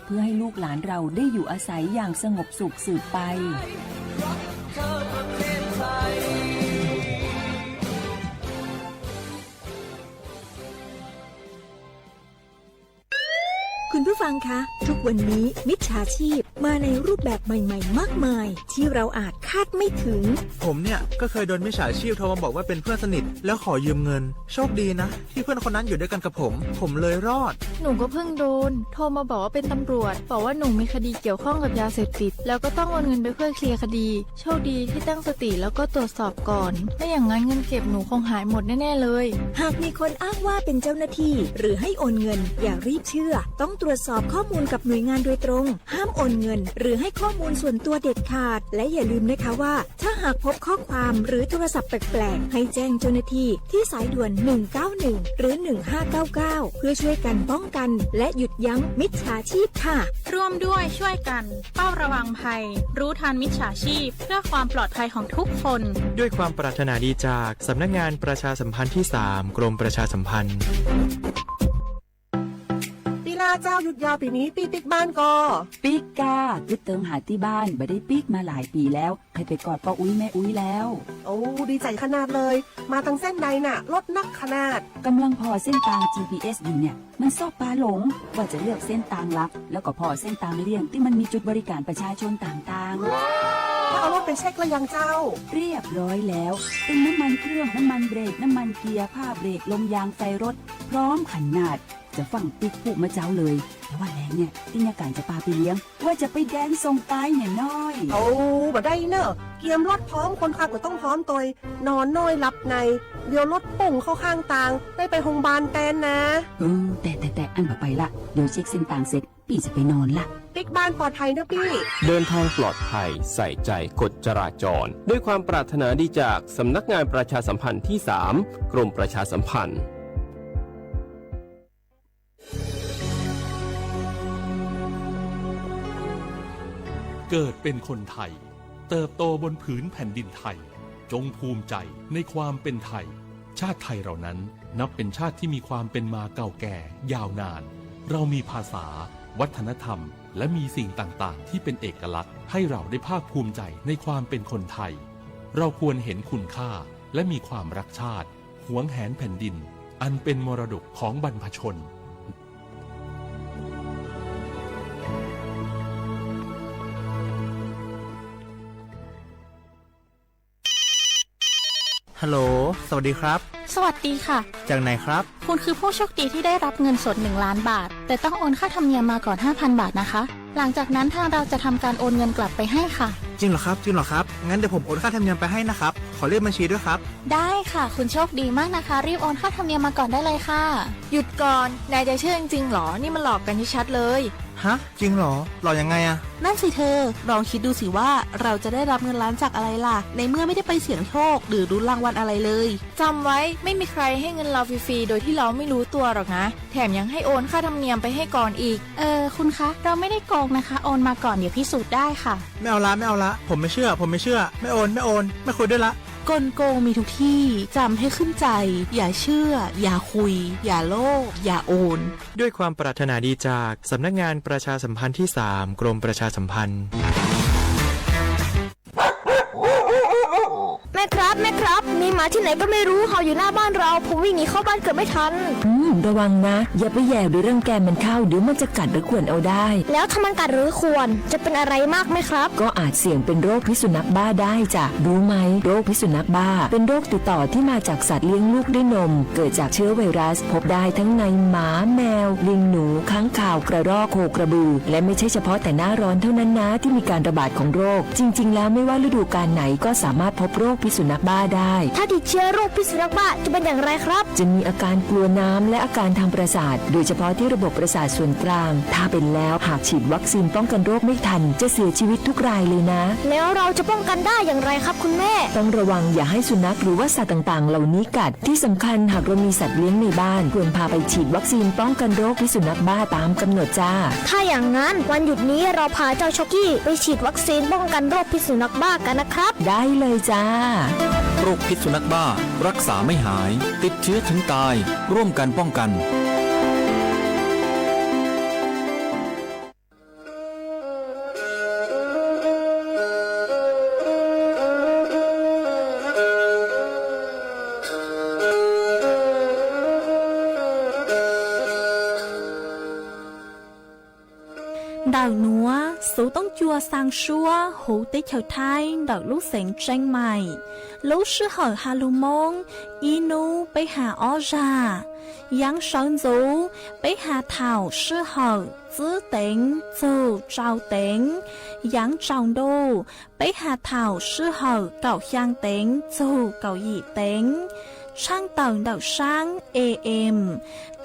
เพื่อให้ลูกหลานเราได้อยู่อาศัยอย่างสงบสุขสืบไป คุณผู้ฟังคะ ทุกวันนี้มิจฉาชีพมาในรูปแบบใหม่ๆ มากมาย ที่เราอาจคาดไม่ถึง ผมเนี่ยก็เคยโดนมิจฉาชีพโทรมาบอกว่าเป็นเพื่อนสนิทแล้วขอยืมเงิน โชคดีนะที่เพื่อนคนนั้นอยู่ด้วยกันกับผม ผมเลยรอด หนูก็เพิ่งโดนโทรมาบอกว่าเป็นตำรวจ บอกว่าหนูมีคดีเกี่ยวข้องกับยาเสพติด แล้วก็ต้องโอนเงินไปเพื่อเคลียร์คดี โชคดีที่ตั้งสติแล้วก็ตรวจสอบก่อน ไม่อย่างนั้นเงินเก็บหนูคงหายหมดแน่ๆเลย หากมีคนอ้างว่าเป็นเจ้าหน้าที่ หรือให้โอนเงิน อย่ารีบเชื่อ ต้องตรวจสอบข้อมูลกับหน่วยงานโดยตรง ห้ามโอนเงิน หรือให้ข้อมูลส่วนตัวเด็ดขาด และอย่าลืมนะคะว่า ถ้าหากพบข้อความหรือโทรศัพท์แปลกๆ ให้แจ้งเจ้าหน้าที่ที่สายด่วน หนึ่งเก้าหนึ่ง หรือ หนึ่งห้าเก้าเก้า เพื่อช่วยกันป้องกัน และหยุดยั้งมิจฉาชีพค่ะ ร่วมด้วยช่วยกัน เฝ้าระวังภัย รู้ทันมิจฉาชีพ เพื่อความปลอดภัยของทุกคน ด้วยความปรารถนาดีจากสำนักงานประชาสัมพันธ์ที่ สาม กรมประชาสัมพันธ์ ปีลาเจ้า หยุดยาวปีนี้ ปีปิ๊กบ้านก่อ ปิ๊กกา กึ๊ดเติมหาตี้บ้าน บ่ได้ปิ๊กมาหลายปีแล้ว ใครไปกอดป้าอุ๊ยแม่อุ๊ยแล้ว โอ้ ดีใจขนาดเลย มาทางเส้นใดน่ะ รถนักขนาด กำลังผ่อเส้นทาง จีพีเอส อยู่เนี่ย มันชอบพาหลง ว่าจะเลือกเส้นทางลัด แล้วก็ผ่อเส้นทางเลี่ยงที่มันมีจุดบริการประชาชนต่างๆ แล้วเอารถไปเช็คแล้วยังเจ้า เรียบร้อยแล้ว เป็นน้ำมันเครื่อง น้ำมันเบรก น้ำมันเกียร์ ผ้าเบรก ลมยาง ไฟรถ พร้อมขนาด จะฟั่งปิ๊กพูดเมื่อเช้าเลย แต่ว่าแลงเนี่ย ตี้มีอาการจะปาไปเลี้ยง ว่าจะไปแดนส่งปายเนี่ยน้อย โอ้ บ่ได้เนอะ เกียมรถพร้อม คนขับก็ต้องพร้อมตวย นอนน้อยหลับใน เดี๋ยวรถปุ่งเข้าข้างทาง ได้ไปโรงพยาบาลแทนนะ เออ แต่ แต่ แต่ อันบ่ไปละ เดี๋ยวเช็คเส้นทางเสร็จ ปี้จะไปนอนละ ปิ๊กบ้านปลอดภัยนะปี้ เดินทางปลอดภัย ใส่ใจกฎจราจร ด้วยความปรารถนาดีจากสำนักงานประชาสัมพันธ์ที่ สาม กรมประชาสัมพันธ์ เกิดเป็นคนไทย เติบโตบนผืนแผ่นดินไทย จงภูมิใจในความเป็นไทย ชาติไทยเรานั้นนับเป็นชาติที่มีความเป็นมาเก่าแก่ยาวนาน เรามีภาษา วัฒนธรรม และมีสิ่งต่างๆ ที่เป็นเอกลักษณ์ ให้เราได้ภาคภูมิใจในความเป็นคนไทย เราควรเห็นคุณค่า และมีความรักชาติ หวงแหนแผ่นดิน อันเป็นมรดกของบรรพชน ฮัลโหล สวัสดีครับ สวัสดีค่ะ จากไหนครับ คุณคือผู้โชคดีที่ได้รับเงินสด หนึ่งล้านบาท แต่ต้องโอนค่าธรรมเนียมมาก่อน ห้าพันบาทนะคะ หลังจากนั้นทางเราจะทำการโอนเงินกลับไปให้ค่ะ จริงเหรอครับ จริงเหรอครับ งั้นเดี๋ยวผมโอนค่าธรรมเนียมไปให้นะครับ ขอเลขบัญชีด้วยครับ ได้ค่ะ คุณโชคดีมากนะคะ รีบโอนค่าธรรมเนียมมาก่อนได้เลยค่ะ หยุดก่อน นายจะเชื่อจริงๆหรอ นี่มันหลอกกันชัดๆเลย ฮะ จริงเหรอ หลอกยังไงอะ นั่นสิเธอ ลองคิดดูสิว่าเราจะได้รับเงินล้านจากอะไรล่ะ ในเมื่อไม่ได้ไปเสี่ยงโชค หรือลุ้นรางวัลอะไรเลย จำไว้ ไม่มีใครให้เงินเราฟรีๆ โดยที่เราไม่รู้ตัวหรอกนะ แถมยังให้โอนค่าธรรมเนียมไปให้ก่อนอีก เออ คุณคะ เราไม่ได้โกงนะคะ โอนมาก่อน เดี๋ยวพิสูจน์ได้ค่ะ ไม่เอาละ ไม่เอาละ ผมไม่เชื่อ ผมไม่เชื่อ ไม่โอน ไม่โอน ไม่คุยด้วยละ กลโกงมีทุกที่ จำให้ขึ้นใจ อย่าเชื่อ อย่าคุย อย่าโลภ อย่าโอน ด้วยความปรารถนาดีจากสำนักงานประชาสัมพันธ์ที่ สาม กรมประชาสัมพันธ์ แม่ครับ แม่ครับ มีหมาที่ไหนก็ไม่รู้เห่าอยู่หน้าบ้านเรา ผมวิ่งหนีเข้าบ้านเกือบไม่ทัน อืม ระวังนะ อย่าไปแหย่หรือรังแกมันเข้า เดี๋ยวมันจะกัดหรือข่วนเอาได้ แล้วถ้ามันกัดหรือข่วน จะเป็นอะไรมากไหมครับ ก็อาจเสี่ยงเป็นโรคพิษสุนัขบ้าได้จ้ะ รู้ไหม โรคพิษสุนัขบ้า เป็นโรคติดต่อที่มาจากสัตว์เลี้ยงลูกด้วยนม เกิดจากเชื้อไวรัส พบได้ทั้งในหมา แมว ลิงหนู ค้างคาว กระรอก โคกระบือ และไม่ใช่เฉพาะแต่หน้าร้อนเท่านั้นนะ ที่มีการระบาดของโรค จริงๆแล้วไม่ว่าฤดูกาลไหนก็สามารถพบโรคพิษสุนัขบ้าได้ ถ้าติดเชื้อโรคพิษสุนัขบ้าจะเป็นอย่างไรครับ จะมีอาการกลัวน้ำและอาการทางประสาท โดยเฉพาะที่ระบบประสาทส่วนกลาง ถ้าเป็นแล้วหากฉีดวัคซีนป้องกันโรคไม่ทัน จะเสียชีวิตทุกรายเลยนะ แล้วเราจะป้องกันได้อย่างไรครับคุณแม่ ต้องระวังอย่าให้สุนัขหรือว่าสัตว์ต่างๆเหล่านี้กัด ที่สำคัญหากเรามีสัตว์เลี้ยงในบ้าน ควรพาไปฉีดวัคซีนป้องกันโรคพิษสุนัขบ้าตามกำหนดจ้า ถ้าอย่างนั้นวันหยุดนี้เราพาเจ้าช็อกกี้ไปฉีดวัคซีนป้องกันโรคพิษสุนัขบ้ากันนะครับ ได้เลยจ้า โรคพิษสุนัขบ้า รักษาไม่หาย ติดเชื้อถึงตาย ร่วมกันป้องกัน Ntawm nuav, xuv toob cua xaa suab huv teb chaws Thaib ntawm lub xeev Tseeb Maim. Lub sij hawm has lug Moob, ib nub peb has ob zag. Yaav sawv ntxuv, peb has thaum sij hawm tsib teev txug rau teev. Yaav tsaus ntuj, peb has thaum sij hawm kaum xyaa teev txug kaum yim teev. Tshaaj tawm ntawm saab A M,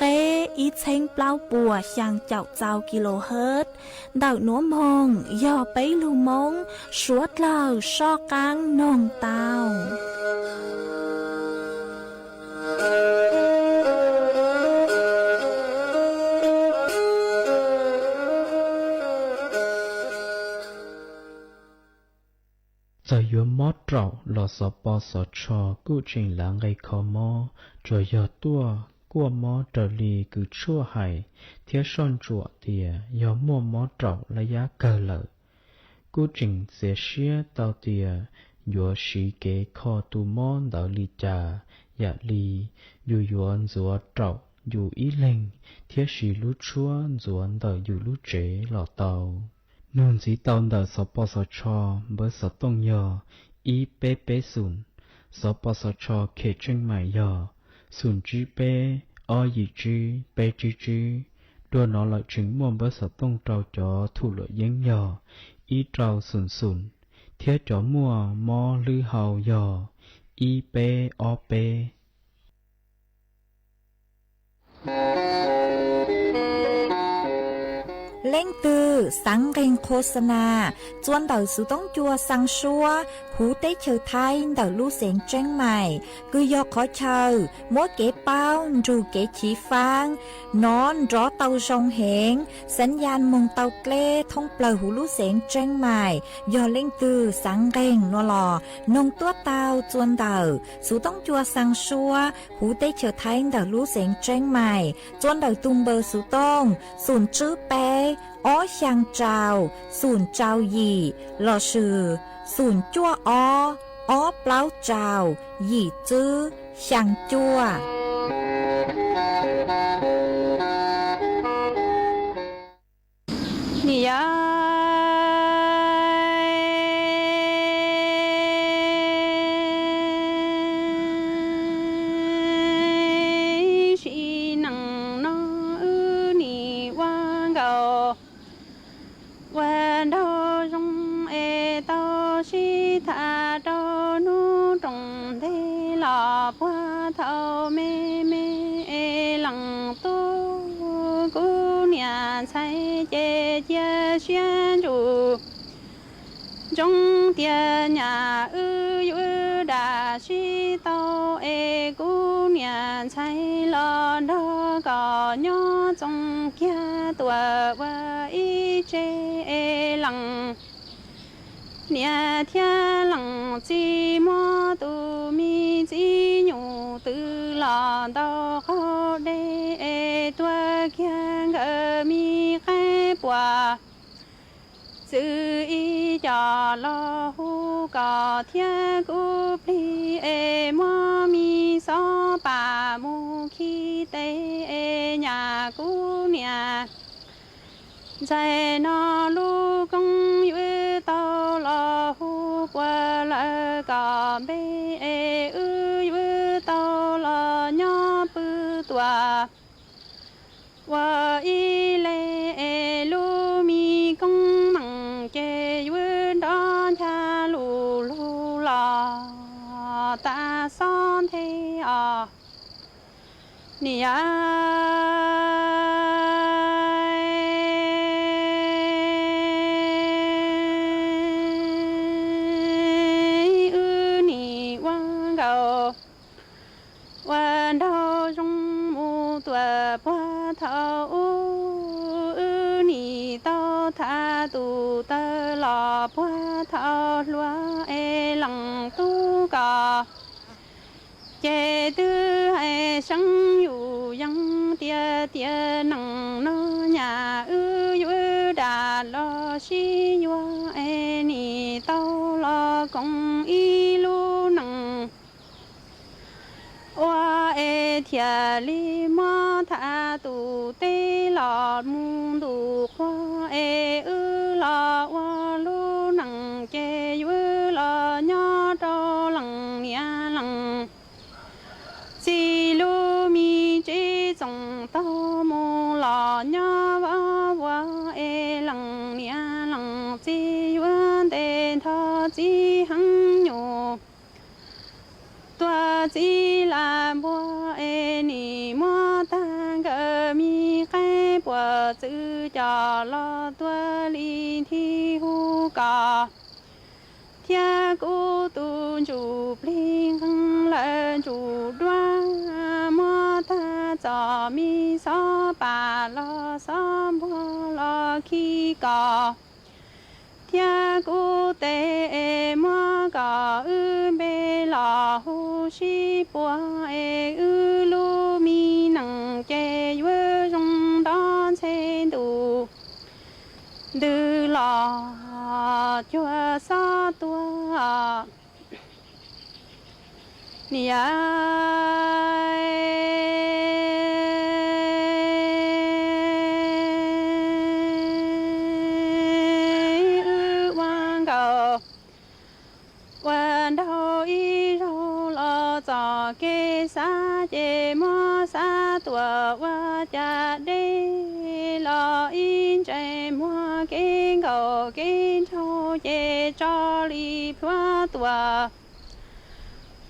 qeb ib txheeb plaub puas xyaa caum txau kilohertz. Ntawm nuav moog yog peb lug Moob suav dlawg soj qaab noog tau. Txawm yuav mob raum los Xov Pov Xov Tsho kuj tseem lav nqe kho mob, tsuas yog tuaj kuaj mob raws li kws tshuaj hais thiab soj ntsuam tias yog muaj mob raum laj yab kawg lawm. Kuj tseem txiav siab tau tias yuav siv kev kho tus mob ntawd li cas, yam li yus yuav ntxuav raum yus ib leeg thiab siv lub tshuab ntxuav ntawm yus lub tsev los tau. Nug ntxiv tau ntawm Xov Pov Xov Tsho, npawb xov tooj yog ib peb peb xoom. Xov Pov Xov Tsho khem Tseeb Maim yog xoom tsib peb ob yim tsib peb tsib tsib. Dua no lawm tseem muaj npawb xov tooj rau cov thum luam yeeb yog ib rau xoom xoom, thiab cov muaj mob hlwb hau yog ib peb ob peb. Leej twg xaav nqeeg qhuas xa nas txua ntawm xuv toob cua xaa suab huv teb chaws Thaib ntawm lub xeev Tseeb Maim, kws yog qhov chaw muab kev paub nrug kev chiv faab nov nrov tau zoo heev, xav yas moog tau dleb thoob plawg huv lub xeev Tseeb Maim. Yog leej twg xaav nqeeg no los noog tuab tau txua ntawm xuv toob cua xaa suab huv teb chaws Thaib ntawm lub xeev Tseeb Maim, txua ntawm tug npawb xuv tooj xoom tsib peb ob xyaa rau xoom rau yim lossis xoom cuaj ob ob plaub rau yim tsib xyaa cuaj. Niam yau, sim neej no wb nim ua nkauj ua nraug zoo es tau sib tham rau hnub roos ntej los puag thaum me me es leej tub kuv niam ntxhais ces cia siab ntsug ntsoov tias nyam wb yuav dam sib tau es kuv niam ntxhais los nrog kom nyob txoos kiag tuam ua ib tse es leej niam thiab leej txiv muab tus me txiv nyuj twv los ntaus qaug dej es tuag kiag nkawd me qaib puas txwv ib co los hu kom thiab kuv plig es muab me xob pas mus khi tes es nyam kuv niam ntxhais no lub koob yuav tau los hu puas lawv kom npe es wb yuav tau los nyob pw tuam ua ib leeg es lub me koob meej ces yuav nrov ncha lug lug los tas xob nthe os. Niam yau, wb nim ua nkauj ua nraug zoo mus tuam puag thaum ub, wb nim tau tham tus tawg los puag thaum hluas es leej tub koj ces twb hais seeb yus yees tias tiam neej no nyam wb yuav dam los sib yuav es nim tau los koom ib lub neej ua es thiaj li muab tham tus teb los mus ntu qhua es los tuag li nthi hu koj, thiab kuv tus ntsuj plig nqeeg lawm ntsuj duab, muab tag txom mi xob pam los xob npuag los khi koj, thiab kuv tes es muab koj wb npe los hu sib puag es wb lub mi neej ces yuav zoo nto ntxhe ntuj ntws los cuag xob tuag. Niam, wb ua nkaus ua nraug ib zaug los txoj kev xav ces muab xav tuaj ua cas deb los ib ntsais muag kev nkaum kev nraug ces tso li plhuav tuaj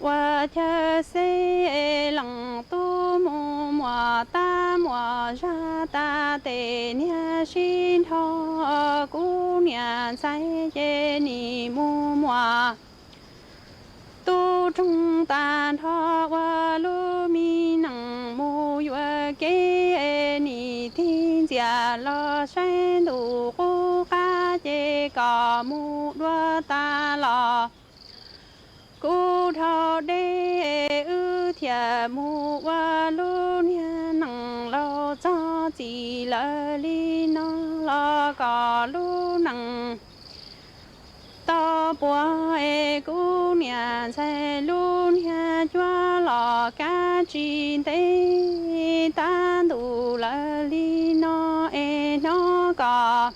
ua chaw xeb leej tub mus muam tab muam zaj tas tes niag sib nrho kuv niam ntxhais ces nim mus muam tub roog tag nrho ua lub mi neej mus yuam kev nim tig ntxias los saib ntuj qub qab ces kom mus dua tas los kuv dhau deb wb thiaj mus ua lub niag neej laus txog txim lawm li no los kom lub neej tau puas es kuv niam ntxhais lub niag cuab los kab tsis ntev tab ntuj lawm li no es hnov koj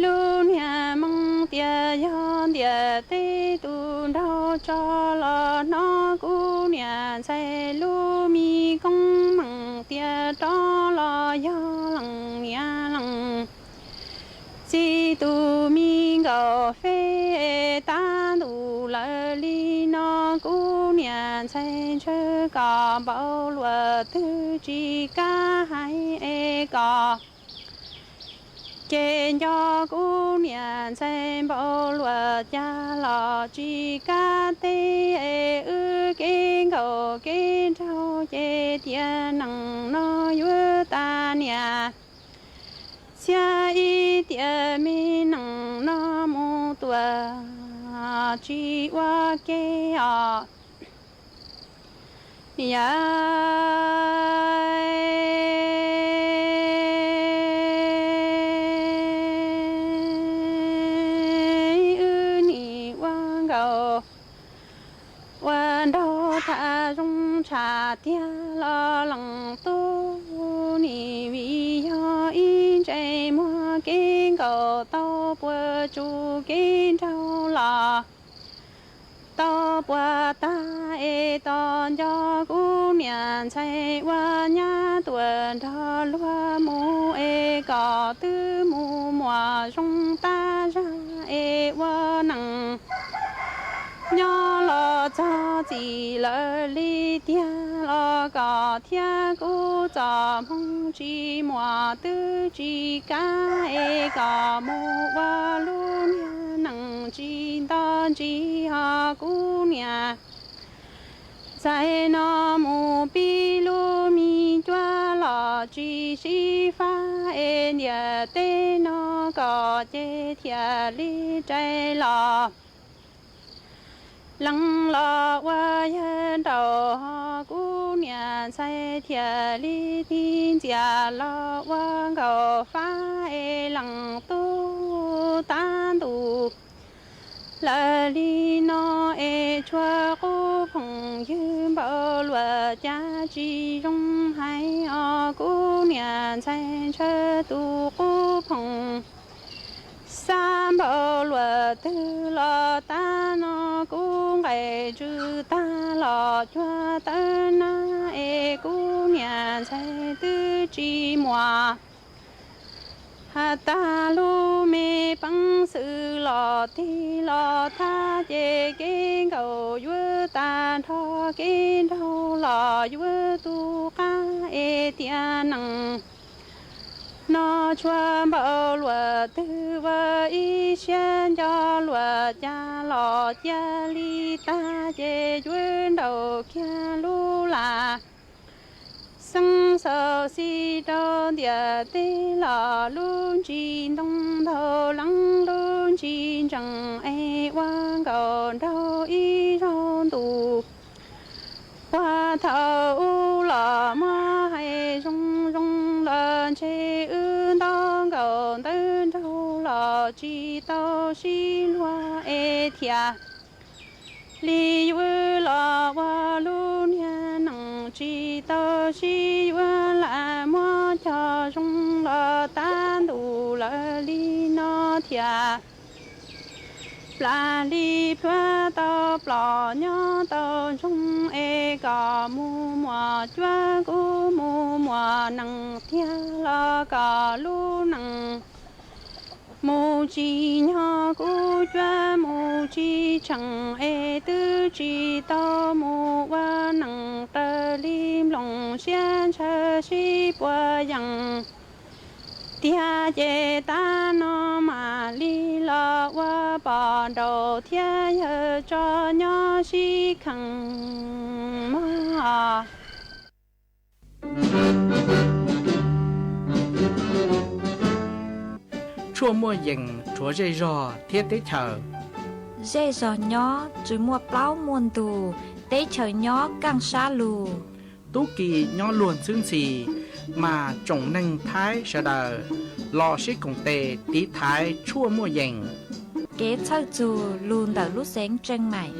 lub niag moo tias yog ntiaj teb tus nraug tso los hnov kuv niam ntxhais lub mi koob meej tias rov los yog leej niam leej txiv tus mi nkaus feb tab ntuj lawm li no kuv niam ntxhais ntshaw kom npaum luaj twg tsis kam hais es kom ces nco kuv niam ntxhais npaum luaj cas los tsis kam teb es wb kev nkaum kev nraug ces tiam neej no yuav tas niam txiag ib tiam me neej no mus tuaj tsis ua ke os. Niam, wb nim ua nkaus ua nraug tas zoo tshaj tiag los leej tub nim vim yog ib ntsais muag kev nkaum tau puas tsuj kev nraug los tau puas tag es tos nco kuv niam ntxhais ua nyab tuaj nrog luag mus es kom twb mus muaj zoo tab zag es ua neej nyob los txog txim lawm li tiag los kom thiab kuv txoj hmoo tsis muaj twb tsis kam es kom mus ua lub niag neej tsis nto ntsis ho kuv niam ntxhais no mus pib lub me cuab los tsis sib fab es ntiaj teb no kom ces thiaj li rais los leej los ua yawg nraug ho kuv niam ntxhais thiaj li tig ntxias los ua nkaus fab es leej tub tab ntuj lawm li no es tshuav qub phoom ywg npaum luaj cas tsis zoo hais os kuv niam ntxhais ntshaw tus qub phoom xab npaum luaj twg los tab no kuv nqaij tsw tag los cuag tawb nab es kuv niam ntxhais twb tsis muaj has tas lub me peev xwm los tig los thab ces kev nkaum yuav tag nrho kev nraug los yuav tu qab es tiam neej Nyob tshuav npaum luaj twg ua ib siab nco luaj cas los cia li tag ces yuav nraum kiag lub lam. Xeeb xaus xis rau ntiaj teb los lub ntsis ntoo ntaug leeb lub ntsis ntsees es ua nkaus nraug ib zaug ntuj. Puag thaum ub los muab hais zoo zoo los ntshe wb ntaub nkaus ntawv nraug los tsis tau sib luag es thiaj li yuav los ua lub niag neej tsis tau sib yuav lam muab cog zoo los tab ntuj lawm li no thiaj. Plas li plhuav tau plos nyob tau ntsoog es kom mus muaj cuab kuv mus muaj neej tiag los kom lub neej mus tsis nyog kuv cuab mus tsis tsheej es twb tsis tau mus ua neej raws li nplooj siab ntshaw sib puas yeej. Tiag ces tab no mam li los ua poj nraug thiab yawg tso nyob sib kheej mog. Tshuaj muaj yees rhuav zej zog thiab teb chaws. Zej zog nyob tsis muaj plaub muaj ntug, teb chaws nyob kaj sab lug. Tub ki nyob luag ntxhwb ntxhi, mas tsoom neeg Thaib sawv daws los sib koom tes tiv thaiv tshuaj muaj yees. Kev txhawj txug lug ntawm lub xeev Tseej Maim.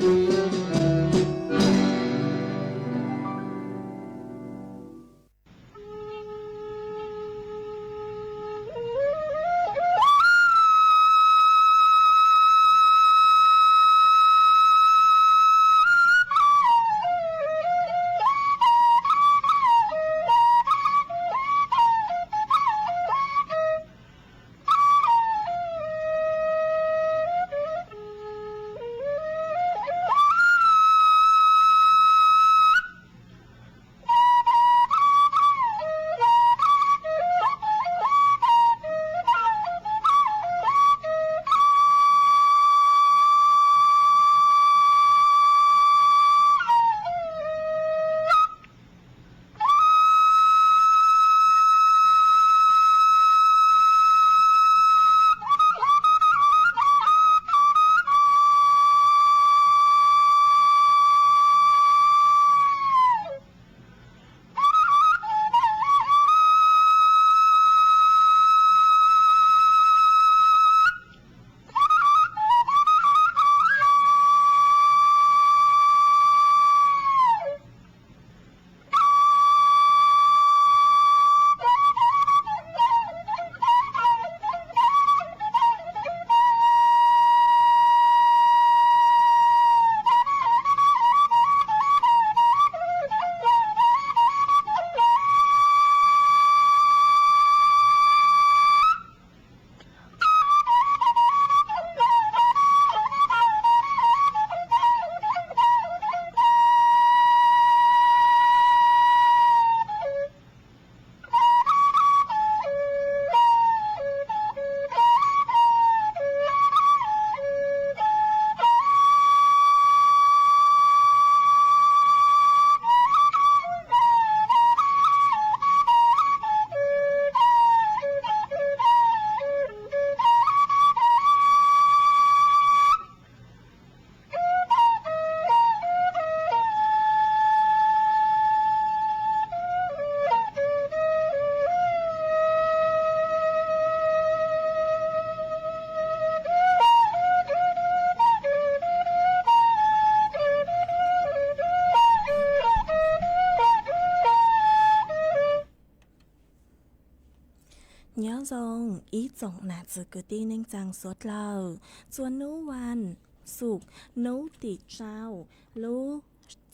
Nyob zoo ib tsoom nam txiv kwv tij neej tsaa suav dlawg, txhua nub vas xuv nub tim rau lub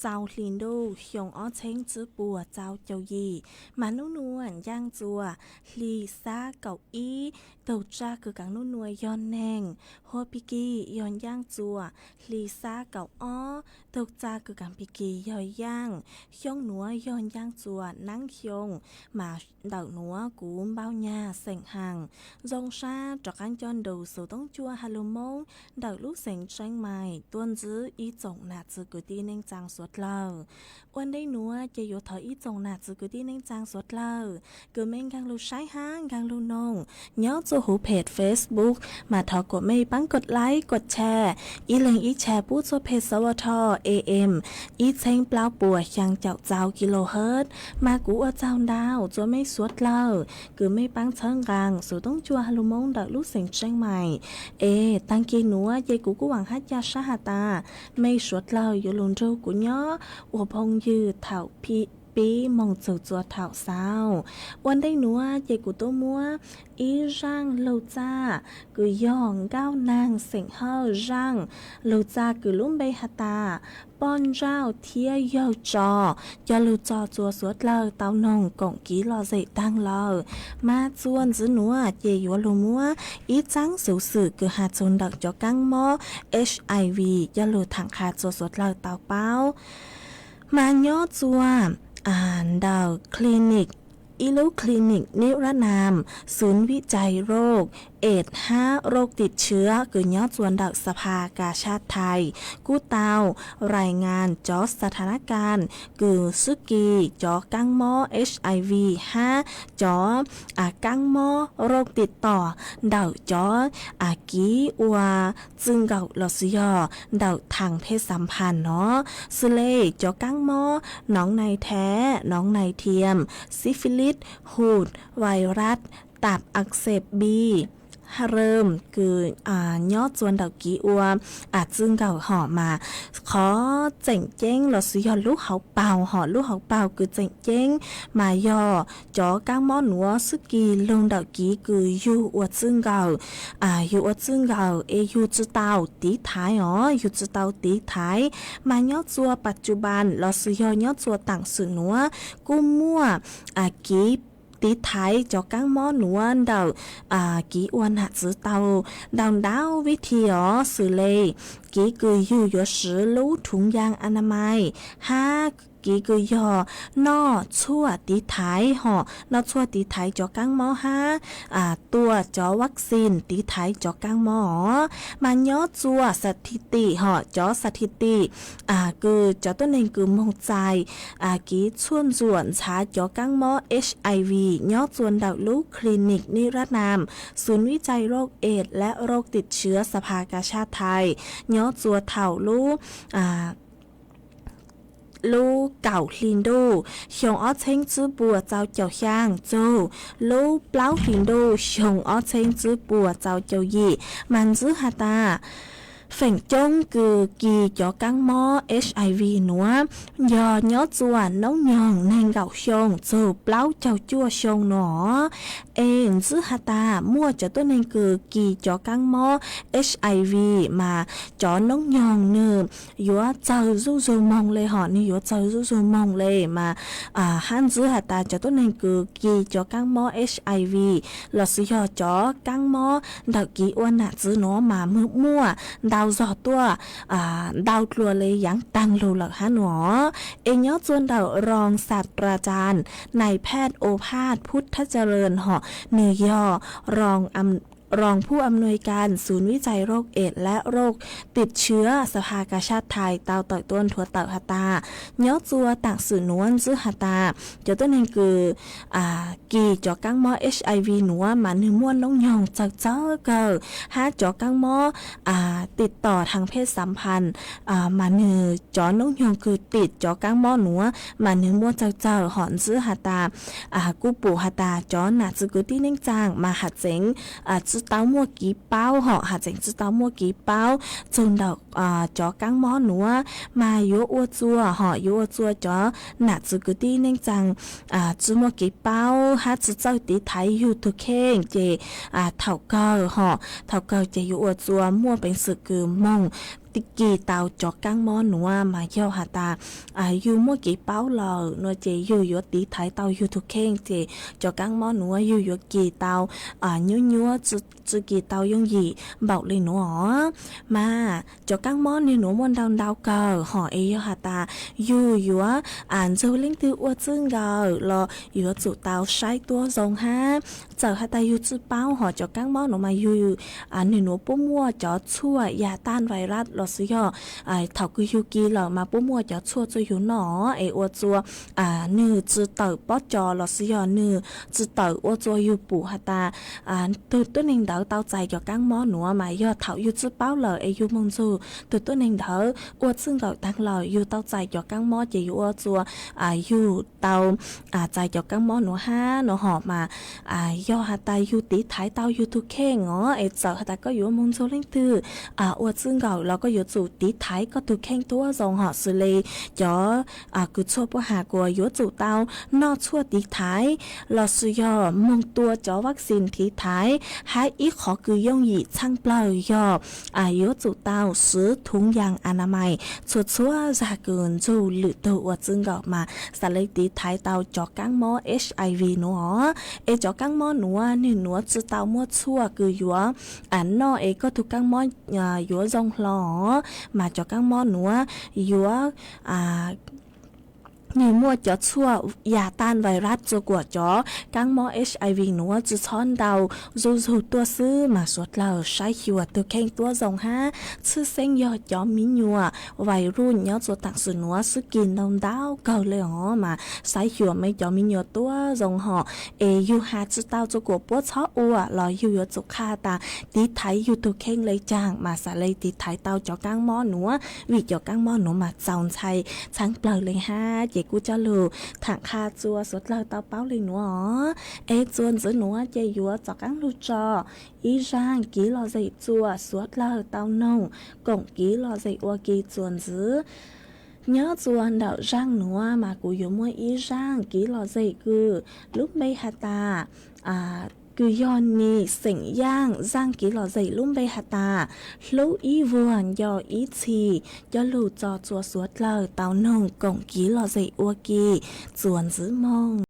txaus hli ntuj xyoo ob txheeb tsib puas txaus caum yim, mas nub nua ncaaj txuas hli xab kaum ib, tug tsa kws kaav nub nua yog neeg, hua pig kig yog ncaaj txuas hli xab kaum ob, tug txa kws kaav pig kig yog yaaj, xyoo nuav yog ncaaj txuas naab xyoo, mas ntawm nuav kuv npauj nyag xeem haas zoo sab rov qaab nco nrug xuv toob cuaj ha lug Moob ntawm lub xeev Tseeb Mais tuaj ntsib ib tsoom nam txiv kwv tij neej tsaa suav dlawg. Ua ntej nuav ces yuav thov ib tsoom nam txiv kwv tij neej tsaa suav dlawg kws mej nkaag lug saib hab nkaag lug noog nyob txuj huv peg Facebook, mas thov kuas mej paab kov like kov share, ib leeg ib share pub txuj peg sawv a tho am ib txheeb plaub puas xyaa caum txaus kilohertz, mas kuv ua tsaug ntau txuas mej suav dlawg kws mej paab txhawb nqaa xuv toob cuaj ha lug Moob ntawm lub xeev Tseeb Mais. Es taag kig nuav ces kuv kuj vaam hab ca sab has tas mej suav dlawg yuav lug nrug kuv nyob ua phooj ywg thaum pib moog txug txuas thaum xaus. Ua ntej nuav ces kuv tuaj muab ib zaaj lug txaj kws yog nkauj naag xeem Hawj zaaj lug txaj kws lub npe has tas Poj Ntsauj thiab Yawg Tso, coj lug tso txuas suav dlawg tau noog koom kiv lom zem taag lawm. Mas txuas ntxiv nuav ces yuav lug muab ib txaab xuv xwm kws has txug ntawm cov kaab mob HIV coj lug thaam qha txuas suav dlawg tau paub. Mas nyob txuas ntawm clinic, ib lub clinic Nib Rab Nam, xuv vij cai roj AIDS hab roj tim tshiab kws nyob txuas ntawm Xapha Ka Saj Thais kuj tau rais ngas cov sa tha nab kas kws xwb kis cov kaab mob HIV hab cov kaab mob roj tim tom ntawm cov kiv ua txwj nkaum lossis yog ntawm thaam phej xav phas no, xws le cov kaab mob noov nais thev, noov nais thiam, syphilis, hum, vais ras, tap ak xep bi, ha rwm kws nyob txuas ntawm kiv ua txwj nkaum hom mas qhov tseem ceeb lossis yog lub hauv paug hom lub hauv paug kws tseem ceeb mas yog cov kaab mob nuav xwb kis lug ntawm kiv kws yug ua txwj nkaum, yug ua txwj nkaum es yug tsi tau tiv thaiv os, yug tsi tau tiv thaiv. Mas nyob txuas pas tsu pas lossis yog nyob txuas taam xwm nuav kuj muaj kiv tiv thaiv cov kaab mob nuav ntawm kiv ua nam txwv tau ntau ntau vij thi os, xws le kiv kws yug yuav siv lub thuv ncaag a na mais hab kiv kws yog noj tshuaj tiv thaiv hom noj tshuaj tiv thaiv cov kaab mob hab tua cov vaccine tiv thaiv cov kaab mob os. Mas nyob txuas sa thi tim hom cov sa thi tim kws cov tuab neeg kws moog txais kiv tshuaj ntxuam ntxhav cov kaab mob HIV nyob txuas ntawm lub clinic Nib Rab Nam, xuv vij cai roj AIDS le roj tim tshiab Xapha Ka Saj Thais nyob txuas thaum lub lub kaum hli ntuj xyoo ob txheeb tsib puas txaus caum xyaa txug lub plaub hli ntuj xyoo ob txheeb tsib puas txaus caum yim, mas ntxwb has tas feem coob kws kis cov kaab mob HIV nuav yog nyob txuas noob nyoog neeg nkaum xyoo txug plaub caug cuaj xyoo no. Es ntxwb has tas muaj cov tuab neeg kws kis cov kaab mob HIV mas cov noob nyoog nwg yuav txawg zuj zug moog le hom nwg yuav txawg zuj zug moog le mas hab ntxwb has tas cov tuab neeg kws kis cov kaab mob HIV lossis yog cov kaab mob ntawm kiv ua nam txwv nuav mas muaj ntau zog tuaj ntau dlua le yaav taag lug lawm hab nuav. Es nyob txuas ntawm roo xas ras cas nais phaj o phaj Phub Thab Ca Lees hom nwg yog roo phub am nuj kas xuv vij cai roj AIDS le roj tim tshiab Xapha Ka Saj Thais tau tawm tuaj nthuav tawm has tas nyob txuas taam xwm nuav ntxwb has tas cov tuab neeg kws kis cov kaab mob HIV nuav mas nwg muaj noob nyoog txawg txawg kawg hab cov kaab mob tim tom thaam phej xav phas mas nwg cov noob nyoog kws tim cov kaab mob nuav mas nwg muaj txawg txawg hom ntxwb has tas kuj pum has tas cov nam txiv kwv tij neej tsaa mas hab tseem tsi tau muaj kiv paub hom hab tseem tsi tau muaj kiv paub txug ntawm cov kaab mob nuav mas yuav ua txuas hom yuav ua txuas cov nam txiv kwv tij neej tsaa tsi muaj kiv paub hab tsi txawj tiv thaiv yug tug kheej ces thaum kawg hom thaum kawg ces yuav ua txuas muaj peev xwm kws moog kis tau cov kaab mob nuav mas yog has tas yug muaj kev paub lawm no ces yug yuav tiv thaiv tau yug tug kheej ces cov kaab mob nuav yug yuav kis tau nyuab nyuab, tsi kis tau yooj yim npaum le nuav os. Mas cov kaab mob nwg nuav muaj ntau ntau kawg hom es yog has tas yug yuav ntxug leej twg ua txwj nkawm los yuav tsum tau saib tuab zoo hab. Txawm has tas yug tsi paub hom cov kaab mob nuav mas yug nwg nuav puab muaj cov tshuaj yag taj vais rab los xwb yog thaum kws yug kis lawm mas puab muaj cov tshuaj tsua yug noj es ua tsua nwg tsi tawm pob co los xwb yog nwg tsi tawm ua tsua yug pum has tas tug tuab neeg ntawd tau txais cov kaab mob nuav mas yog thaum yug tsi paub lawm es yug moog ntxug tug tuab neeg ntawd ua txwj nkawm taag lawm yug tau txais cov kaab mob ces yuav ua tsua yug tau txais cov kaab mob nuav hab no hom mas yog has tas yug tiv thaiv tau yug tug kheej os es txawm has tas koj yuav moog ntxug leej twg ua txwj nkawm los koj yuav tsum tiv thaiv koj tug kheej tuab zoo hom xws le cov kws tshuaj puab has kuas yuav tsum tau noj tshuaj tiv thaiv los sis yog moog tua cov vaccine tiv thaiv hab ib qhov kws yooj yim txheeb plawg yog yuav tsum tau swv thuv yaas a na mais txhua txhua zag kws ntxug lwm tug ua txwj nkawm mas xaav le tiv thaiv tau cov kaab mob HIV nuav os. Es cov kaab mob nuav nwg nuav tsi tau muaj tshuaj kws yuav noj es koj tug kaab mob yuav zoo hlo os. Mas cov kaab mob nuav yuav nwg muaj cov tshuaj yag taj vais rab tsua kuas cov kaab mob HIV nuav tsi txhob ntau zuj zug tuaj xwb mas suav dlawg saib xyuas tug kheej tuab zoo hab tshwj xeeb yog cov miv nyuas vais ruj nyob tsua taam sim nuav xwb kis ntau ntau kawg le os mas saib xyuas mej cov miv nyuas tuab zoo hom es yug has tsi tau tsua kuas puab txhob ua los yug yuav tsum qha tas tiv thaiv yug tug kheej le caag mas xaav le tiv thaiv tau cov kaab mob nuav vim cov kaab mob nuav mas txaus ntshai txheeb plawg le hab ces kuv coj lug thaam qha tsua suav dlawg tau paub le nuav os. Es txuas ntxiv nuav ces yuav rov qaab lug tso ib zaaj kiv lom zem tsua suav dlawg tau noog koom kiv lom zem ua ke txuas ntxiv. Nyob tsua ntawm zaaj nuav mas kuv yuav muaj ib zaaj kiv lom zem kws lub npe has tas kws yog nim xeem yaaj zaaj kiv lom zem lub npe has tas hlub ib vuag nco ib txhis coj lug tso tsua suav dlawg tau noog koom kiv lom zem ua ke txuas ntxiv moog.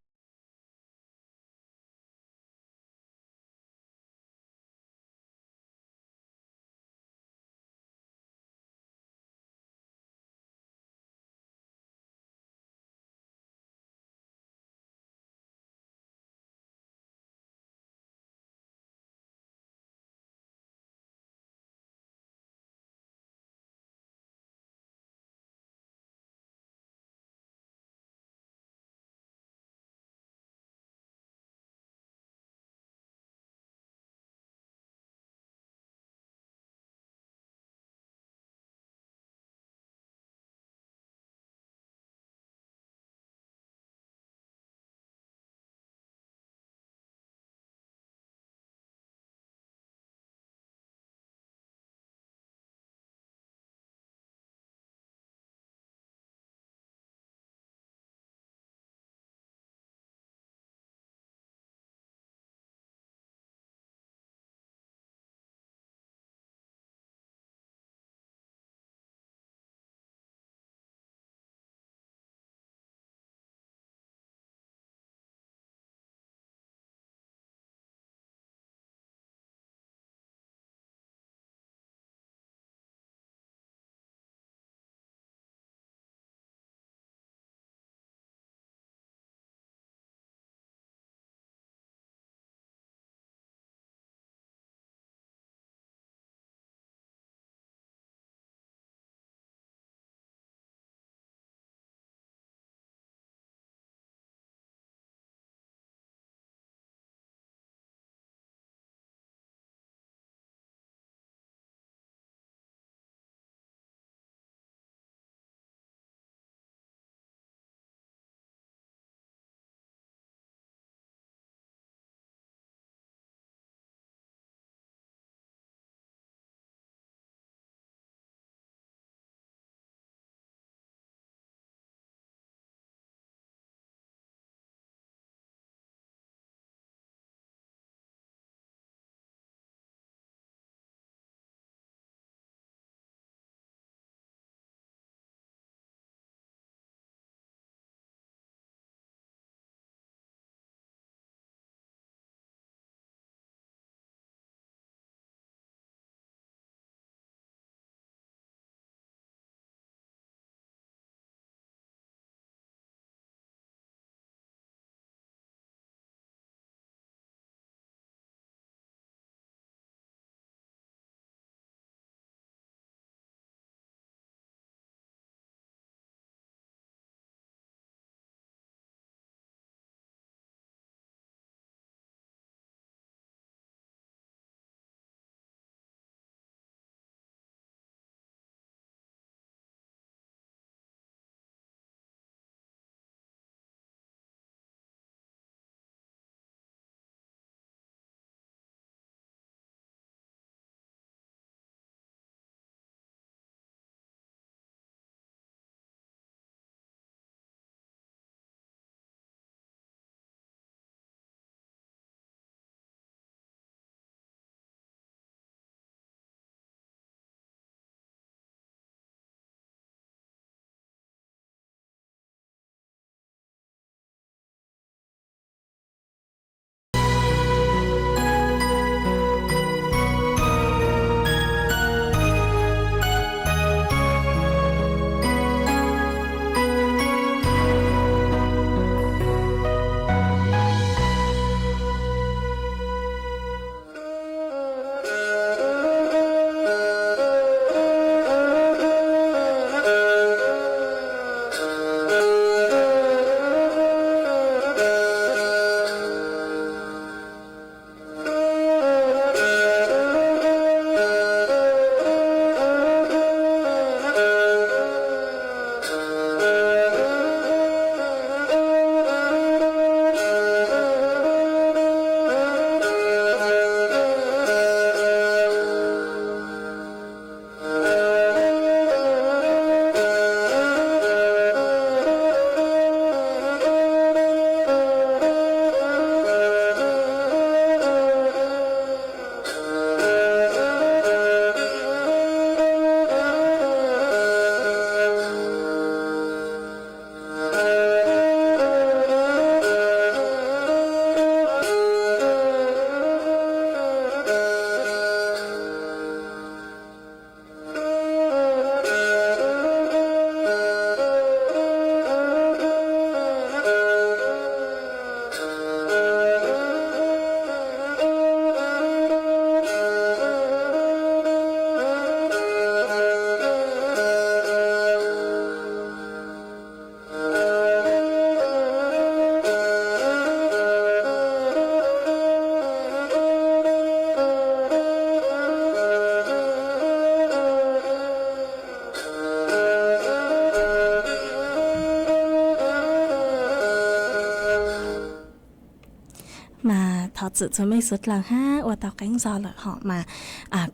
Txwm txhua mej suav dlawg hab ua tau qeeb zog lawm hom mas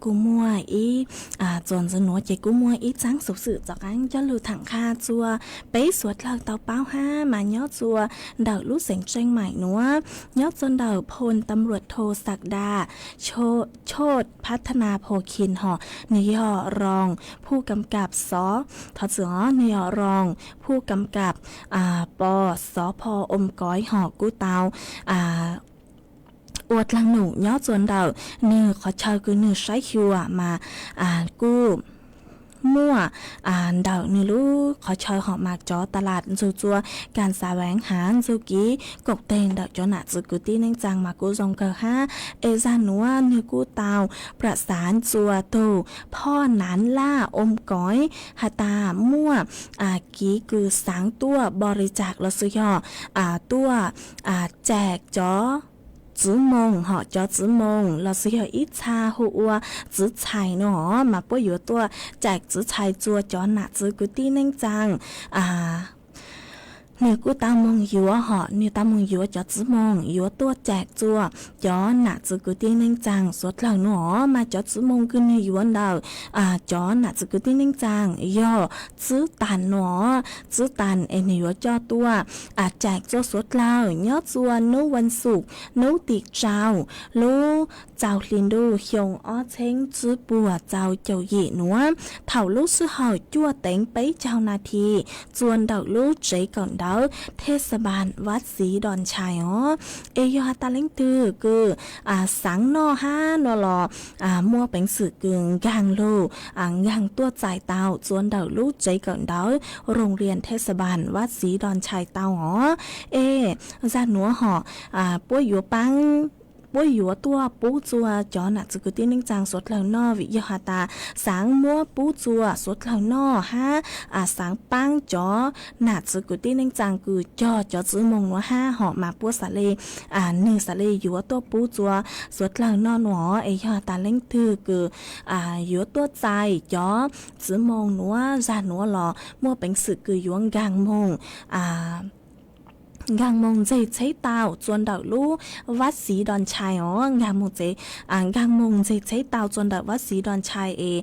kuj muaj ib, txuas ntxiv nuav ces kuj muaj ib txaab xuv xwm txuas qaab coj lug thaam qha txuas peb suav dlawg tau paub hab mas nyob txuas ntawm lub xeev Tseej Maim nuav, nyob txuas ntawm พลตำรวจโท ศักดา โชติพัฒนาโพคิน hom nwg yog รองผู้กำกับ ส thov txim os, nwg yog รองผู้กำกับ ป ส พ อมก๋อย hom kuj tau ua dlaag num nyob txuas ntawm nwg qhov chaw kws nwg saib xyuas mas kuj muaj ntawm nwg lub qhov chaw hom mas cov tas las ntxug txuas kas xav veev hav ntxug kiv koom teg ntawm cov nam txwv kwv tij neej tsaa mas kuj zoo kawg hab. Es zag nuav nwg kuj tau pram xaav txuas tug phoj naav laj om koiv has tas muaj kiv kws xaav tuaj npo ri tsaam los sis yog tuaj caim cov txwv moog hom cov txwv moog los sis yog ib txha hu ua txwv txhais nuav mas puab yuav tuaj caim txwv txhais txuas cov nam txwv kwv tij neej tsaa. Nwg kuj tau moog yuav hom nwg tau moog yuav cov txwv moog yuav tuaj caim txuas cov nam txwv kwv tij neej tsaa suav dlawg nuav mas cov txwv moog kws nwg yuav ntawm cov nam txwv kwv tij neej tsaa yog txwv taag nuav, txwv taag es nwg yuav coj tuaj caim txuas suav dlawg nyob txuas nub vaj xum nub tim rau lub txaus hli ntuj xyoo ob txheeb tsib puas txaus caum yim nuav thaum lub sij hawm cuaj teev peb caug nas this txuas ntawm lub tsev kawm ntawv thej xa npas Vaj Xiv Dos Ntshais os. Es yog has tas leej twg kws xaav noj hab nuav los muaj peev xwm kws nkaag lug nkaag tuaj txais tau txuas ntawm lub tsev kawm ntawv โรงเรียนเทศบาลวัดศรีดอนชัย tau os. Es zag nuav hom puab yuav paab puab yuav tuaj pub txuas cov nam txwv kwv tij neej tsaa suav dlawg noj vim yog has tas xaav muab pub txuas suav dlawg noj hab xaav paab cov nam txwv kwv tij neej tsaa kws cog cov txwv moog nuav hab hom mas puab xaav le nwg xaav le yuav tuaj pub txuas suav dlawg noj nuav. Es yog has tas leej twg kws yuav tuaj txais cov txwv moog nuav zag nuav los muaj peev xwm kws yuav nkaag moog nkaag moog ntxeg tsheb tau txuas ntawm lub Vaj Xiv Dos Ntshais os, nkaag moog txeg, nkaag moog ntxeg tsheb tau txuas ntawm Vaj Xiv Dos Ntshais es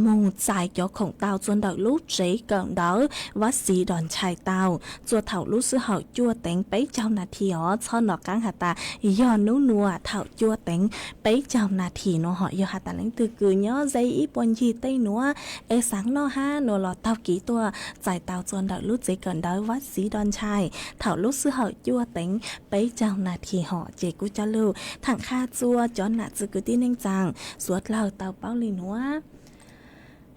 moog txais cov khoom tau txuas ntawm lub tsev kawm ntawv Vaj Xiv Dos Ntshais tau txuas thaum lub sij hawm cuaj teev peb caug nas this os. Txhob nov qaab has tas yog nub nuav thaum cuaj teev peb caug nas this nuav hom. Yog has tas leej twg kws nyob ze ib puag ncig tej nuav es xaav noj hab nuav los taug kev tuaj txais tau txuas ntawm lub tsev kawm ntawv Vaj Xiv Dos Ntshais thaum lub sij hawm cuaj teev peb caug nas this hom. Ces kuv coj lug thaam qha txuas cov nam txwv kwv tij neej tsaa suav dlawg tau paub le nuav.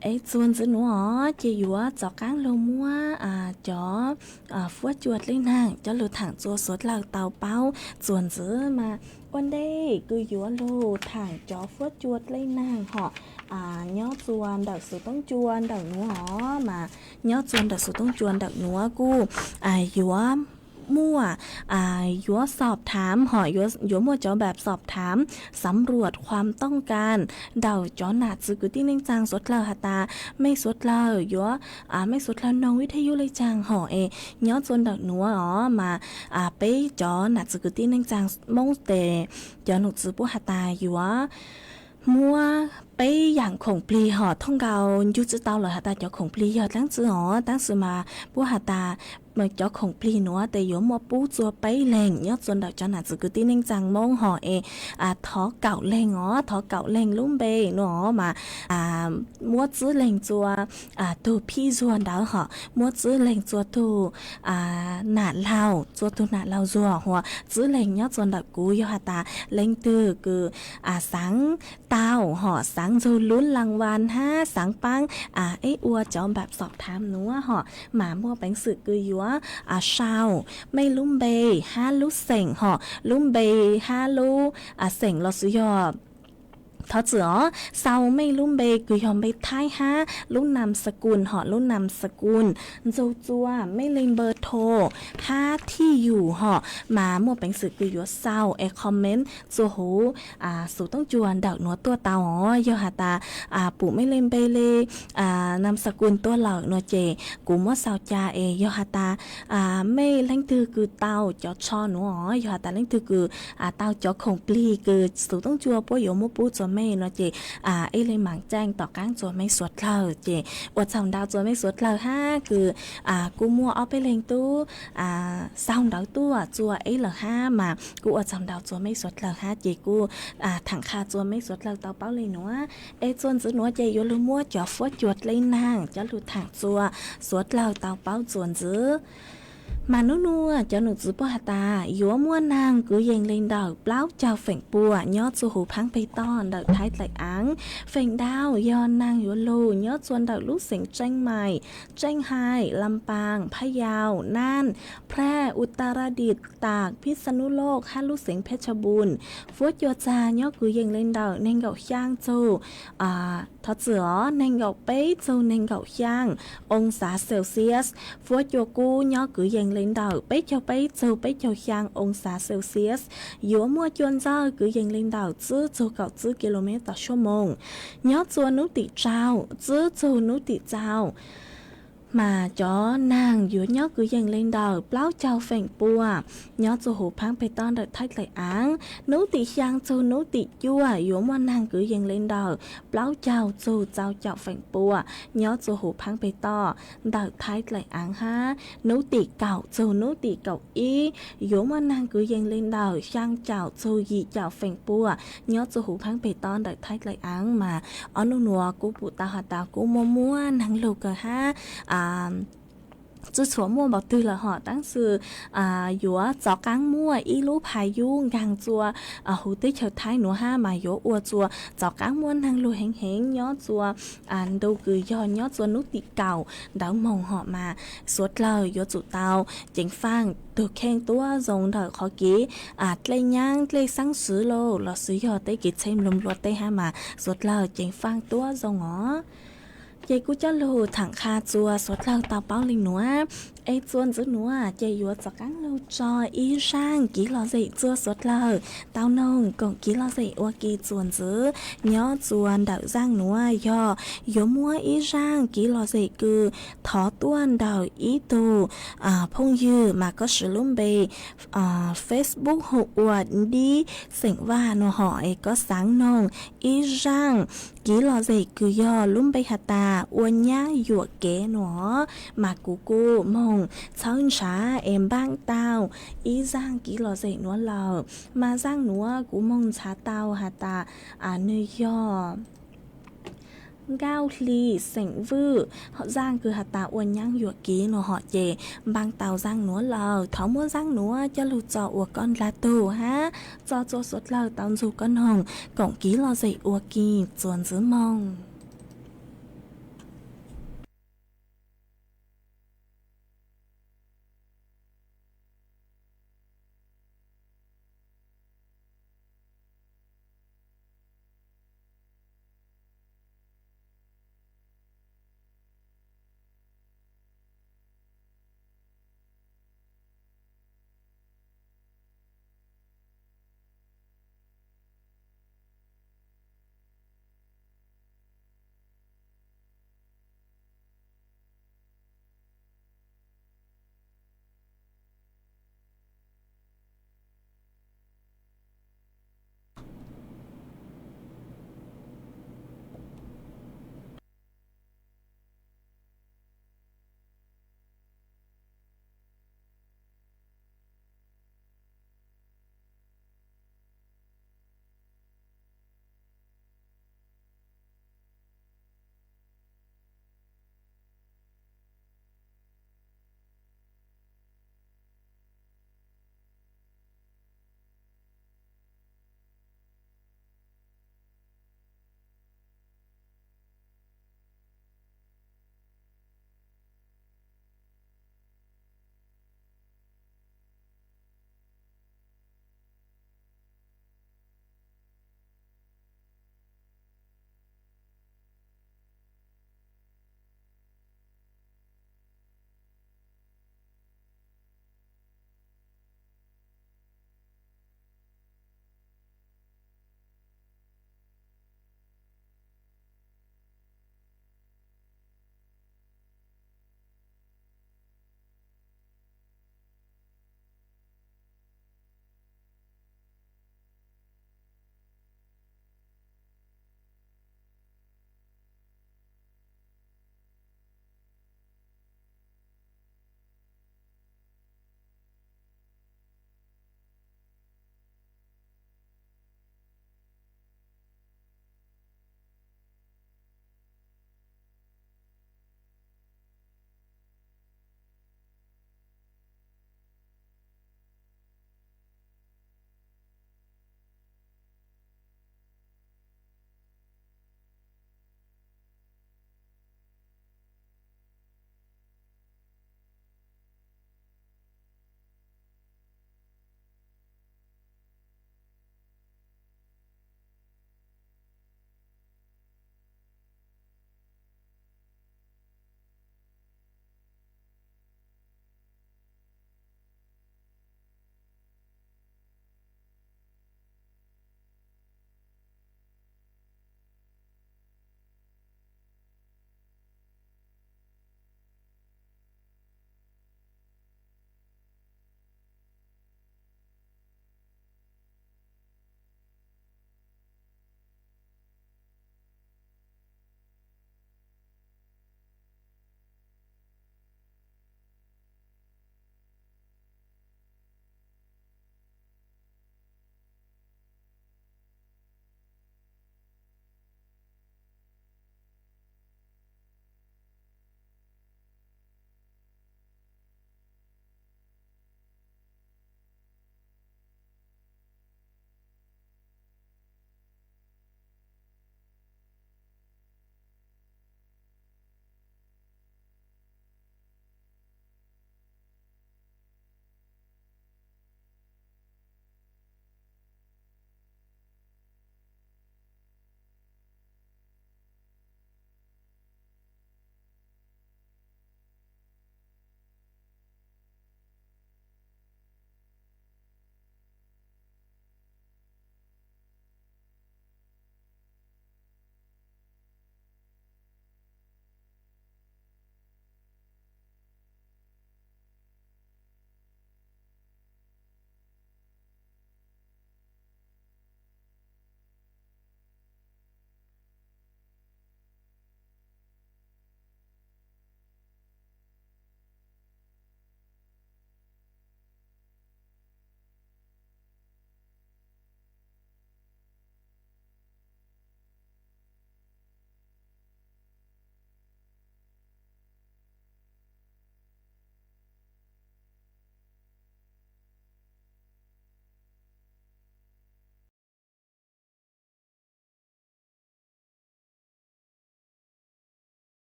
Es txuas ntxiv nuav os ces yuav rov qaab lug muab cov fuab cua dlej naag coj lug thaam txuas suav dlawg tau paub txuas ntxiv mas ua ntej kws yuav lug thaam cov fuab cua dlej naag hom nyob txuas ntawm xuv toob cua ntawm nuav os mas nyob txuas ntawm xuv toob cua ntawm nuav kuj yuav muaj, yuav xob thaav hom yuav muaj cov npaam xob thaav xav ruam khuam tooj kas ntawm cov nam txwv kwv tij neej tsaa suav dlawg has tas mej suav dlawg yuav, mej suav dlawg noog ib thaj yub le caag hom es nyob txuas ntawm nuav os mas peb cov nam txwv kwv tij neej tsaa Moob tes cov num txwv puab has tas yuav muab peb yaam khoom plig hom thooj nkaus ncu tsi tau lawm has tas cov khoom plig yog dlaab tsi os, tab sis mas puab has tas cov khoom plig nuav tes yuav muaj pub txuas peb leeg nyob txuas ntawm cov nam txwv kwv tij neej tsaa Moob hom es thov kaum leeg os, thov kaum leeg lub npe nuav os mas muab tsib leeg txuas tug phij zuag ntawd hom muab tsib leeg txuas tug nam laug, txuas tug nam laug zuag hos tsib leeg nyob txuas ntawm kuv. Yog has tas leej twg kws xaav tau hom xaav ntxug lub laas vas hab xaav paab ib ua cov npaam xob thaav nuav hom mas muaj peev xwm kws yuav sau mej lub npe hab lub xeem hom lub npe hab lub xeem los sis yog Thov txim os, sau mej lub npe kws yog npe Thaib hab lub nam sa kun hom lub nam sa kun, ntsug txua mej le npawb tho hab thij yum hom mas muaj peev xwm kws yuav sau es comment txua huv xuv tooj cua ntawm nuav tuaj tau os. Yog has tas pum mej le npe le nam sa kun tuaj lawm no ces kuv muab sau ca es yog has tas mej leej twg kws tau cov tsho nuav os, yog has tas leej twg kws tau cov khoom plig kws xuv tooj cua puab yuav muab pub txua mej no ces ib leeg maam caaj tom qaab txua mej suav dlawg ces ua tsaug ntau txua mej suav dlawg hab kws kuj muaj ob peb leeg tub xaug ntawv tuaj txua ib lawm hab mas kuj ua tsaug ntau txua mej suav dlawg hab ces kuj thaam qha txua mej suav dlawg tau paub le nuav. Es txuas ntxiv nuav ces yuav lug muab cov fuab cua dleb naag coj lug thaam txua suav dlawg tau paub txuas ntxiv. Mas nub nuav cov num txwv puab has tas yuav muaj naag kwv yees le ntawm plaub caug feem pua nyob txua huv phaab peg toj ntawm Thaib dlaim aav. Feem ntau yog naag yuav lug nyob txua ntawm lub xeev Tseej Maim, Tseej Haim, Lam Paam, Phab Yau, Naj, Phraj, Utaradit, Taam, Phij Xa Nub Loj hab lub xeev Phej Tshab Npun. Fuab cua txag nyob kwv yees le ntawm neeg nkaum xyaa txug thov txim os, neeg nkaum peb txug neeg nkaum xyaa oo xav Celsius. Fuab cua kub nyob kwv yees le ntawm peb caug peb txug peb caug xyaa oo xav Celsius. Yuav muaj cua ntxawg kwv yees le ntawm tsib txug kaum tsib ki lo mev tom suab moos nyob txua nub tim tsaug tsib txug nub tim txaus. Mas cov naag yuav nyob kwv yees le ntawm plaub caug feem pua nyob txua huv phaab peg toj ntawm Thaib dlaim aav. Nub tim xyaa txug nub tim cuaj yuav muaj naag kwv yees le ntawm plaub caug txug txaus caum feem pua nyob txua huv phaab peg toj ntawm Thaib dlaim aav hab. Nub tim kaum txug nub tim kaum ib yuav muaj naag kwv yees le ntawm xyaa caum txug yim caum feem pua nyob txua huv phaab peg toj ntawm Thaib dlaim aav. Mas ob nub nuav kuv pum tau has tas kuj muaj muaj naag lug kawg hab tswj txhua muaj npaum twg lawm hom tab sis yuav txaus qaab muaj ib lub pha yub nkaag txua huv teb chaws Thaib nuav hab mas yuav ua txua txaus qaab muaj naag lug heev heev nyob txua ntu kws yog nyob txua nub tim kaum ntawd moog hom mas suav dlawg yuav tsum tau ceev faaj tug kheej tuab zoo ntawm qhov kev dlej nyaab dlej xaab swv lossis yog tej kev txheeb nplua nplua teb hab mas suav dlawg ceev faaj tuab zoo os. Ces kuv coj lug thaam qha txua suav dlawg tau paub le nuav. Es txua ntxiv nuav ces yuav txaus qaab lug tso ib zaaj kev lom zem txua suav dlawg tau noog koom kev lom zem ua ke txua ntxiv. Nyob txua ntawm zaaj nuav yog yuav muab ib zaaj kev lom zem kws thov tuaj ntawm ib tug phooj ywg mas koj siv lub npe Facebook hu ua Dib Xeem Vaj no hom es koj xaav noog ib zaaj kev lom zem kws yog lub npe has tas ua nyaab yuam kev no mas kuv kuj moog txhawb ntshav es npaaj tau ib zaaj kev lom zem nuav lawm. Mas zaaj nuav kuv moog ntxhaav tau has tas nwg yog Nkauj Hli Xeem Vwj, zaaj kws has tas ua nyaab yuam kev no hom ces npaaj tau zaaj nuav lawm. Thov muab zaaj nuav coj lug tso ua koj nrag tug hab tso txua suav dlawg tau nrug koj noog koom kev lom zem ua ke txua ntxiv moog.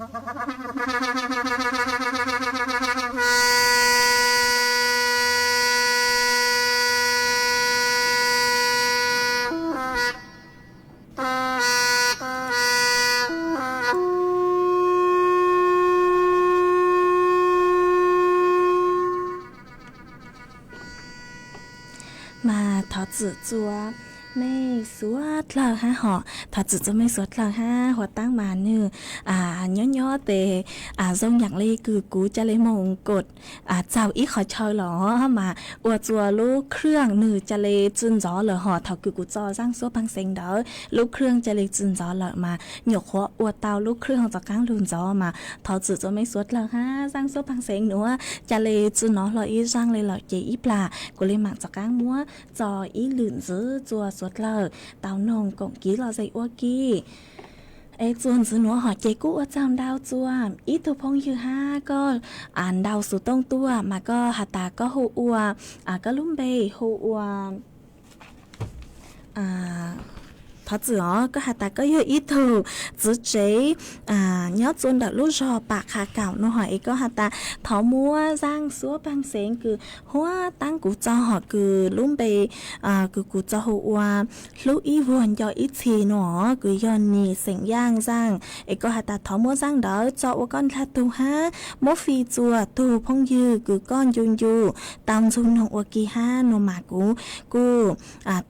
Mas thov txim txuas mej suav dlawg hab hom, thov txim txuas mej suav dlawg hab huas taab mas nwg nyob nyob tes zoo yaam le kws kuv ca le moog kod txaug ib qhov chaw los mas ua txuas lub khwj nwg ca le tsi ntxov lawm hom. Thaus kws kuv tso zaaj suab paag xeev ntawd lub khwj ca le tsi ntxov lawm mas nyuam qhuav ua tau lub khwj tov qaab lug ntxov mas thov txim txuas mej suav dlawg hab zaaj suab paag xeev nuav ca le tsi nov hlo ib zaaj le lawm ces ib plag kuv le maam tov qaab muab tso ib lwm ntxiv txuas suav dlawg tau noog koom kiv lom zem ua ke. Es txuas ntxiv nuav hom ces kuj ua txaug ntau txuas ib tug phooj ywg hab koj ntaus xuv tooj tuaj mas koj has tas koj hu ua, koj lub npe hu ua thov txim os, koj has tas koj yog ib tug txiv tsev nyob txuas ntawm lub zog Pam Qha Kaum nuav hom es koj has tas thov muab zaaj suab paag xeev kws huab taab kuv tso hom kws lub npe kws kuv tso hu ua Hlub Ib Vuag Nco Ib Txhis nuav kws yog nim xeem Yaaj zaaj es koj has tas thov muab zaaj ntawd tso ua koj ndlag tug hab muab fij txuas tug phooj ywg kws koj ncu ncu tau ntxug noog ua ke hab nuav mas kuv kuj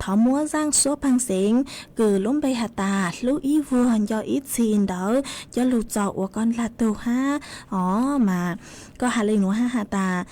thov muab zaaj suab paag xeev kws lub npe has tas Hlub Ib Vuag Nco Ib Txhis ntawd coj lug tso ua koj ndlag tug hab os. Mas koj has le nuav hab has tas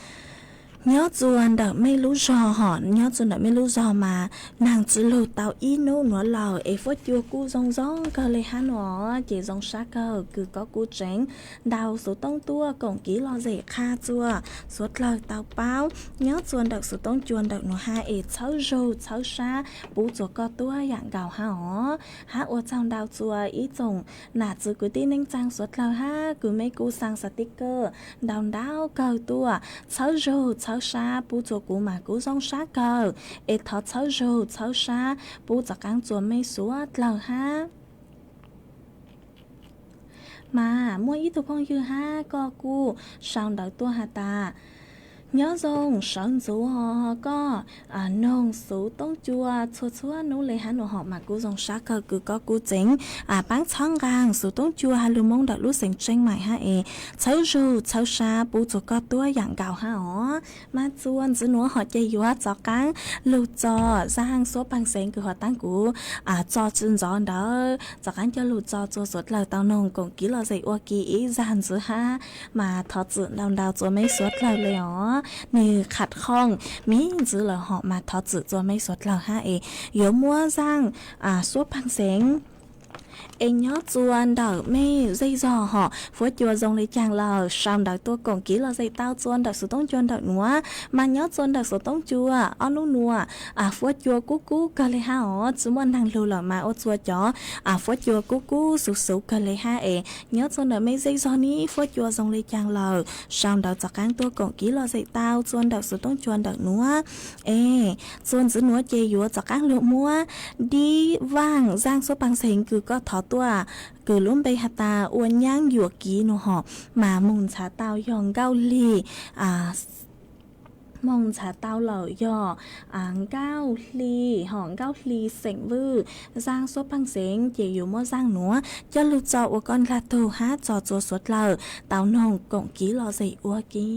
nyob txuas ntawm mej lub zog hom, nyob txuas ntawm mej lub zog mas naag tsi lug tau ib nub nuav lawm es fuab cua kuj zoo zoo kawg le hab nuav ces zoo sab kawg kws koj kuj tseev ntaus xuv tooj tuaj koom kiv lom zem qha txuas suav dlawg tau paub nyob txuas ntawm xuv tooj cua ntawm nuav hab es txhawb zug txhawb sab pub txuas koj tuab yaam nkaus hab os. Hab ua txaug ntau txuas ib tsoom nam txiv kwv tij neej tsaa suav dlawg hab kws mej kuj xaa xas tiv kawg ntau ntau kawg tuaj txhawb zug txhawb sab pub txuas kuv mas kuv zoo sab kawg es thov txhawb zug txhawb sab pub tov qaab txuas mej suav dlawg hab. Mas muaj ib tug phooj ywg hab koj kuj sau ntawv tuaj has tas nyob zoo sawv ntxuv os, koj noog xuv tooj cua txhua txhua nub le hab nuav hom mas kuj zoo sab kawg kws koj kuj tseev paab txhawb nqaa xuv tooj cua has lug Moob ntawm lub xeev Tseeb Maim hab es txhawb zug txhawb sab pub txuas koj tuab yaam nkaus hab os. Mas txuas ntxiv nuav hom ces yuav tov qaab lug tso zaaj suab paag xeev kws huab taab kuv tso tsi ntxov ntawd tov qaab coj lug tso txuas suav dlawg tau noog koom kiv lom zem ua ke ib zag ntxiv hab. Mas thov txim ntau ntau txuas mej suav dlawg le os, nwg qham khoom miv ntxiv lawm hom mas thov txim txuas mej suav dlawg hab es yuav muab zaaj suab paag xeev es nyob txuas ntawm mej zej zog hom fuab cua zoo le caag lawm sau ntawv tuaj koom kiv lom zem tau txuas ntawm xuv tooj cua ntawm nuav. Mas nyob txuas ntawm xuv tooj cua ob nub nuav fuab cua kub kub kawg le hab os, tsi muaj naag lug lawm mas ua txuas cov fuab cua kub kub xuv xuv kawg le hab es nyob txuas ntawm mej zej zog nib fuab cua zoo le caag lawm sau ntawv tov qaab tuaj koom kiv lom zem tau txuas ntawm xuv tooj cua ntawm nuav. Es txuas ntxiv nuav ces yuav tov qaab lug muab dib vaaj zaaj suab paag xeev kws koj thov tuaj kws lub npe has tas ua nyaab yuam kev nuav hom mas moog ntxhav tau yog Nkauj Hli, moog ntxhav tau lawm yog Nkauj Hli hom Nkauj Hli xeem Vwj. Zaaj suab paag xeev ces yuav muab zaaj nuav coj lug tso ua koj ndlag tug hab tso txuas suav dlawg tau noog koom kiv lom zem ua ke.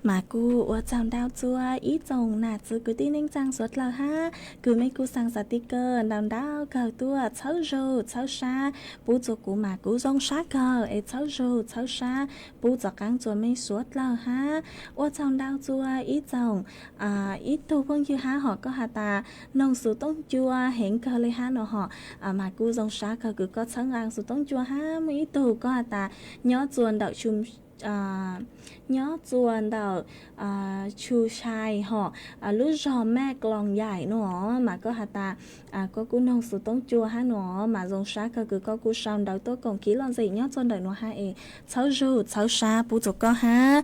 Mas kuj ua tsaug ntau txua ib tsoom nam txiv kwv tij neej tsaa suav dlawg hab, kws mej kuj xaa xas tiv kawg ntau ntau kawg tuaj txhawb zug txhawb sab pub txua kuv mas kuv zoo sab kawg es txhawb zug txhawb sab pub txhua qaab txua mej suav dlawg hab. Ua tsaug ntau txua ib tsoom ib tug phooj ywg hab hom koj has tas noog xuv toob cua heev kawg le hab no hom, mas kuj zoo sab kawg kws koj txhawb nqaa xuv toob cua hab. Muaj ib tug koj has tas nyob txua ntawm nyob txua ntawm Tshusai hom, lub zog Mej Kloos Yaim no, mas koj has tas koj kuj noog xuv toob cua hab no, mas zoo sab kawg kws koj kuj sau ntawv tuaj koom kiv lom zem nyob txua ntawm nuav hab es txhawb zug txhawb sab pub txua koj hab.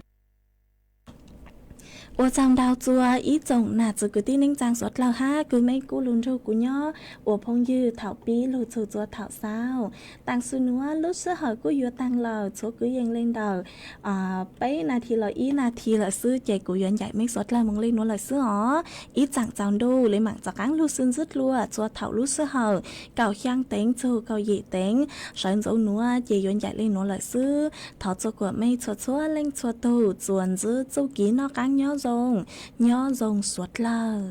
Ua tsaug ntau txua ib tsoom nam txiv kwv tij neej tsaa suav dlawg hab, kws mej kuj lug nrug kuv nyob ua phooj ywg thaum pib lug txug txua thaum xaus. Taam sim nuav lub sij hawm kuj yuav taag lawm, txhua kwv yees le ntawm peb nas this los ib nas this lawm xwb, ces kuv yuav ncaim mej suav dlawg moog le nuav lawm xwb os. Ib tsaam txaus ntuj le maam rov qaab lug xwb ntxiv dlua txua thaum lub sij hawm kaum xyaa teev txug kaum yim teev sawv ntxuv nuav ces yuav ncaim le nuav lawm xwb. Thov txua kuam mej txhua txhua leej txhua tug txuas ntxiv txuj kev noj qaab nyob zoo, nyob zoo suav dlawg.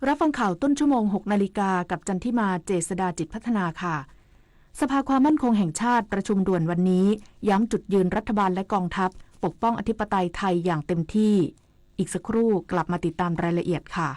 รับฟังข่าวต้นชั่วโมง หกนาฬิกา กับจันทิมา เจษฎาจิตพัฒนาค่ะ สภาความมั่นคงแห่งชาติประชุมด่วนวันนี้ ย้ำจุดยืนรัฐบาลและกองทัพ ปกป้องอธิปไตยไทยอย่างเต็มที่ อีกสักครู่กลับมาติดตามรายละเอียดค่ะ